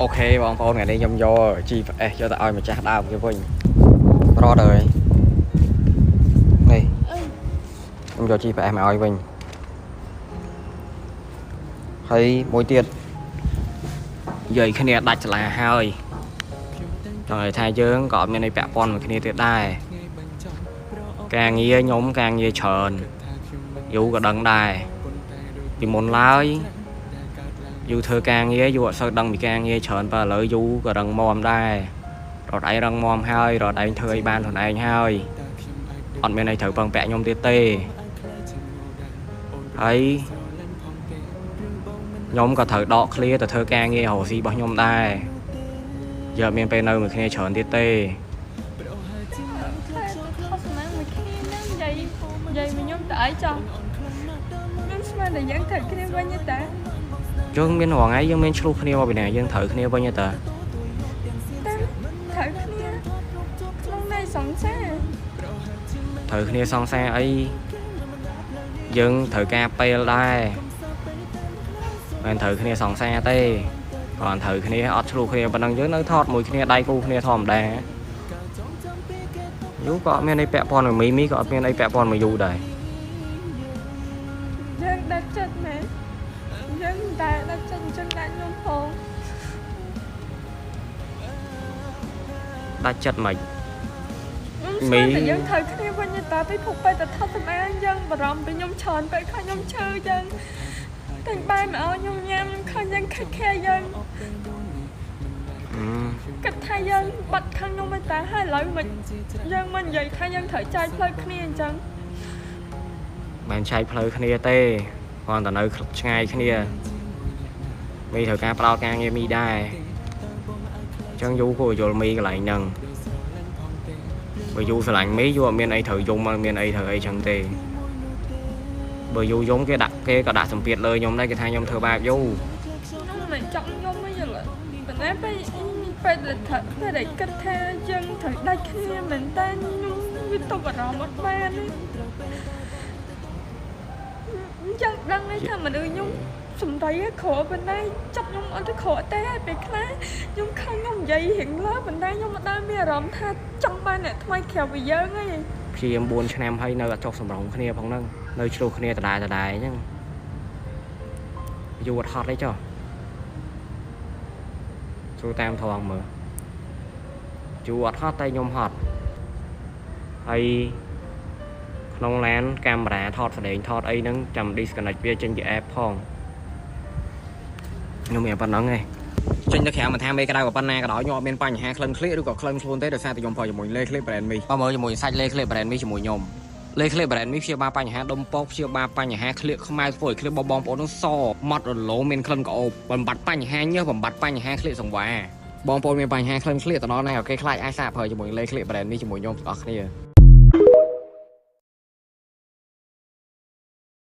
OK បងប្អូនថ្ងៃនេះខ្ញុំយក GPS យកទៅឲ្យម្ចាស់ដើមគេវិញរត់ហើយនេះ អើយ ខ្ញុំយក GPS មកឲ្យវិញហើយមួយទៀតនិយាយគ្នាដាច់ចលាហើយចង់ឲ្យថាយើងក៏អត់មានអីពាក់ព័ន្ធមួយគ្នាទៀតដែរការងារខ្ញុំការងារច្រើនយូរក៏ដឹងដែរពីមុនឡើយយូរធ្វើការងារយូរអត់សូវដឹងពីការងារច្រើនបើឥឡូវយូរក៏រឹងមាំដែររត់ឯងរឹងមាំហើយរត់ឯងធ្វើអីបានខ្លួនឯងហើយអត់មានអីត្រូវពឹងពាក់ខ្ញុំទៀតទេហើយខ្ញុំក៏ត្រូវដកឃ្លាទៅធ្វើការងាររកស៊ីរបស់ខ្ញុំដែរយកអត់មានពេលនៅមួយគ្នាច្រើនទៀតទេ តែខុសណាស់មួយគ្នាហ្នឹងនិយាយនិយាយមួយខ្ញុំតើអីចោះខ្ញុំស្មានតែយើងត្រូវគ្នាវិញទេតា យើងមានរងថ្ងៃយើងមានឆ្លោះគ្នាមកពីណាយើងត្រូវគ្នាវិញទេតា តែត្រូវគ្នាក្នុងន័យសង្សារ ត្រូវគ្នាសង្សារអីយើងត្រូវការពេលដែរមិនត្រូវគ្នាសង្សារទេគ្រាន់ត្រូវគ្នាអត់ឆ្លោះគ្នាប៉ុណ្ណឹងយើងនៅថតមួយគ្នាដៃគូគ្នាធម្មតាយូក៏អត់មានអីពាក់ព័ន្ធមួយមីមីក៏អត់មានអីពាក់ព័ន្ធមួយយូដែរ យើងដាច់ចិត្តមែនយើងមិនតែដាច់ចិត្តអញ្ចឹងដាក់ខ្ញុំផង ដាច់ចិត្តមិន ខ្ញុំស្មានតែយើងត្រូវគ្នាវិញទេតាពីព្រោះពេលតែថត់សម្អាងយើងបារម្ភពីខ្ញុំច្រើនពេកខ្លាចខ្ញុំឈឺយើងតែបាយមកឲ្យខ្ញុំញ៉ាំខ្ញុំឃើញយើងខិតខែយើង គិតថាយើងបាត់ខាងខ្ញុំឯតាហើយឥឡូវមិនយើងមិននិយាយថាយើងត្រូវចែកផ្លូវគ្នាអញ្ចឹង មិនចែកផ្លូវគ្នាទេគ្រាន់តែនៅឆ្ងាយគ្នាមីត្រូវការផ្ដោតការងារមីដែរអញ្ចឹងយូគួរយល់មីកន្លែងហ្នឹងបើយូស្រឡាញ់មីយូអត់មានអីត្រូវយំអត់មានអីត្រូវអីចឹងទេបើយូយំគេដាក់គេក៏ដាក់សម្ពាធលើខ្ញុំដែរគេថាខ្ញុំធ្វើបាបយូ ខ្ញុំមិនចង់ខ្ញុំទេយល់ប៉ុន្តែពេលពេលដែលថាពេលដែលគិតថាយើងត្រូវដាច់គ្នាមែនតើខ្ញុំវាទប់អារម្មណ៍អត់បានទេអញ្ចឹងដឹងហើយថាមនុស្សខ្ញុំសំដីឯក្រប៉ុន្តែចិត្តខ្ញុំអត់ទៅក្រទេហើយពេលខ្លះខ្ញុំខឹងខ្ញុំនិយាយរៀងលើប៉ុន្តែខ្ញុំមិនដែលមានអារម្មណ៍ថាចង់បានអ្នកថ្មីក្រៅពីយើងទេ ព្យាយាម4ឆ្នាំហើយនៅអត់ចុះសម្រងគ្នាផងហ្នឹងនៅឆ្លោះគ្នាដដែលដដែលអញ្ចឹងយូរអត់ហត់ទេចុះចូលតាមថងមើលយូរអត់ហត់តែខ្ញុំហត់ហើយក្នុងឡានកាមេរ៉ាថតស្ដែងថតអីហ្នឹងចាំ disconnect វាចេញពី app ផងខ្ញុំមានប៉ុណ្ណឹងឯងចេញទៅក្រៅមិនថាមេក្តៅក៏ប៉ុណ្ណាក៏ដោយខ្ញុំអត់មានបញ្ហាក្លិនក្លៀកឬក៏ក្លិនខ្លួនទេដោយសារតែខ្ញុំផលជាមួយលេក្លៀក brand មីបើមើលជាមួយសាច់លេក្លៀក brand មីជាមួយខ្ញុំលេក្លៀក brand មីព្យាបាលបញ្ហាដុំពកព្យាបាលបញ្ហាក្លៀកខ្មៅធ្វើឲ្យក្លៀកបងប្អូននឹងសម៉ត់រលោងមានក្លិនក្អូបបំបត្តិបញ្ហាញើសបំបត្តិបញ្ហាក្លៀកសង្វាបងប្អូនមានបញ្ហាក្លិនក្លៀកទៅដល់ណាក៏គេខ្លាចអាចសាកប្រើជាមួយលេក្លៀក brand មីជាមួយខ្ញុំទាំងអស់គ្នា។